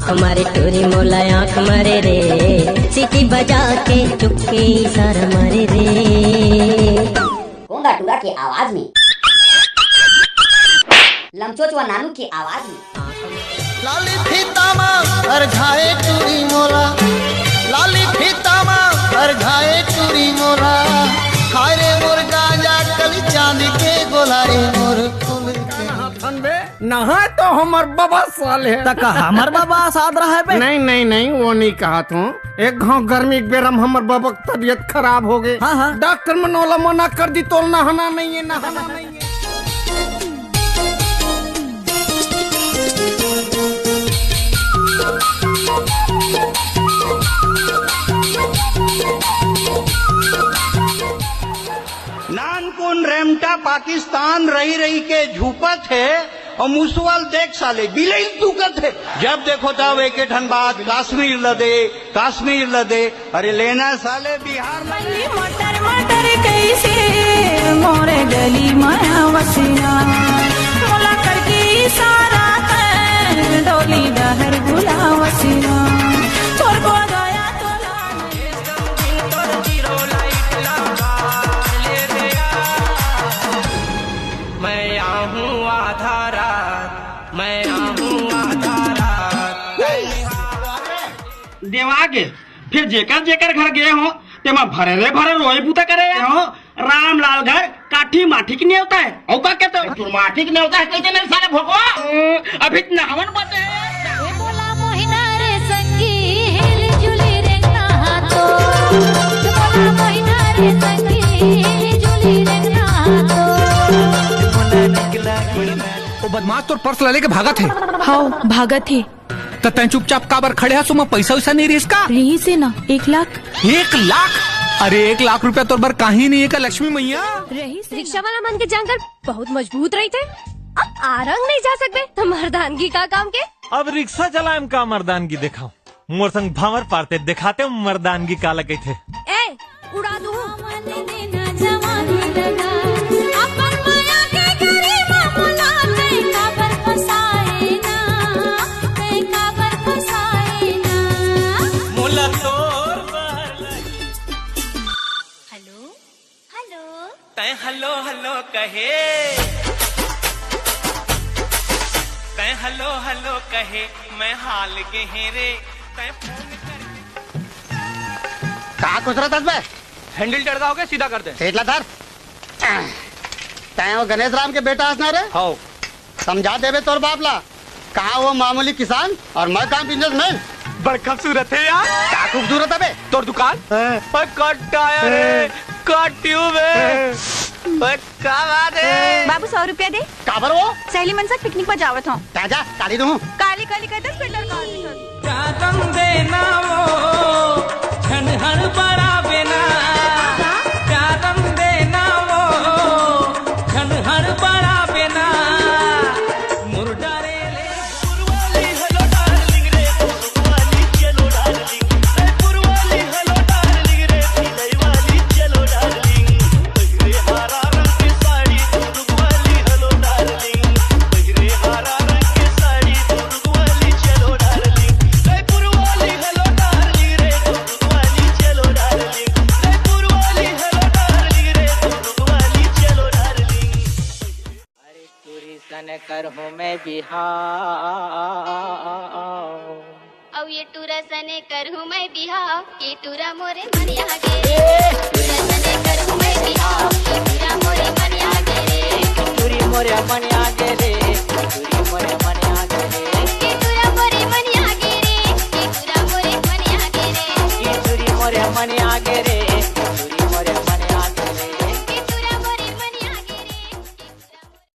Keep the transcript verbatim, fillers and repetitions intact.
हमारे टूरी मोला आंख मारे रे, सीटी बजा के चुपके इशारा मारे रे। गोंदा टूरा के आवाज में लमचोच व नानू के आवाज में। लाली फीता मा अरझाए टूरी मोला, लाली फीता मा अरझाए टूरी मोला, हाय रे मोर गांजा कली चांदी के गोला, ए मोर फूल के। नहा तो हमर बाबा साले। त का हमर बाबा साथ रहा है बे? नहीं, नहीं, नहीं, वो नहीं कहा तू। एक घाव गर्मी के बेरा म हमर बाबा के तबीयत खराब हो गए। हाँ, हाँ। डॉक्टर मन ओला मना कर दी, तोल नहाना नहीं है, नहाना नहीं है। नानकुन रेमटा पाकिस्तान रही रही के झुपत हे, अउ मुसवा ल देख साले बिलई ल तुकत हे। जब देखो तब एके ठन बात, कश्मीर ल दे, कश्मीर ल दे। अरे लेना साले बिहार ल दे। मटर मटर कैसे मोरे गली माया वसीना, मोला करके इशारा तैं डोली डहर बुला वसीना, तोर को गया तोला। मैं आहूँ आधा रात, मैं आहूँ आधा रात। देवा गे, फिर जेकर जेकर घर गे हो, तेमा भरे रे भरे रोए बूता करे हो। रामलाल घर काठी माठी के नेवता है। अउ का कहते हो? तू माठी के नेवता है, कहते नहीं साले भोगवा। अभी त नहावन बचे। ए बोला मोहिना रे संगी, हिल जुली रे नहा तो। बोला मोहिना रे संगी, हिल जुली रे नहा तो। ओ बदमाश तोर पर्स ला लेके भागत हे। हव, भागत हे। त तैं चुपचाप काबर खड़े हस? ओमा पइसा वइसा नइ रिहिस का? रहिस हे ना, एक लाख। एक लाख? अरे, एक लाख रुपया तोर बर काहीं नइ हे का लक्ष्मी मइया? रहिस हे ना। रिक्शा वाला मन के जांगर बहुत मजबूत रहिथे। अब आरंग नइ जा सकबे, त मर्दानगी का काम के? अब रिक्शा चलाए म का मर्दानगी देखाव? मोर संग भांवर पारते देखाते मर्दानगी काला कहिथे। ए, उड़ा दूँ। Hello, hello. तैं हेलो हेलो कहे, तैं हेलो हेलो कहे, मैं हाल गे हे रे, तैं फोन कर। का कुछ रहा बे? हैंडल टेढ़ा हो गया, सीधा कर दे। सीट ला धर। तैं वो गणेश राम के बेटा हस ना रे? हव। समझा देबे तोर बाप ला। कहाँ वो मामूली किसान और मैं कहाँ बिजनेसमैन। बड़ खूबसूरत हे यार। का खूबसूरत हे बे? तोर दुकान? हाँ। ओए, का टायर हे, हाँ। का ट्यूब हे। हाँ। ओए, का बात हे? बाबू, सौ रुपया दे। काबर वो? सहेली मन संग पिकनिक म जावत हंव। ताजा, काली दूँ। काली, काली, कहते फिल्टर काली। प्यारम देना वो झन हड़बड़ाबे ना, प्यारम देना वो झन हड़बड़ाबे ना, मुरडारे ले। अरे टूरी सने करहूँ मैं बिहाव। अउ ये टूरा सने करहूँ मैं बिहाव, के टूरा मोरे मन आगे रे। टूरा सने करहूँ मैं बिहाव, के टूरा मोरे मन आगे रे। टूरी मोरे मन आगे रे, टूरी मोरे मन आगे रे। के टूरा मोरे मन आगे रे, के टूरा मोरे मन आगे रे। के टूरी मोरे मन आगे रे।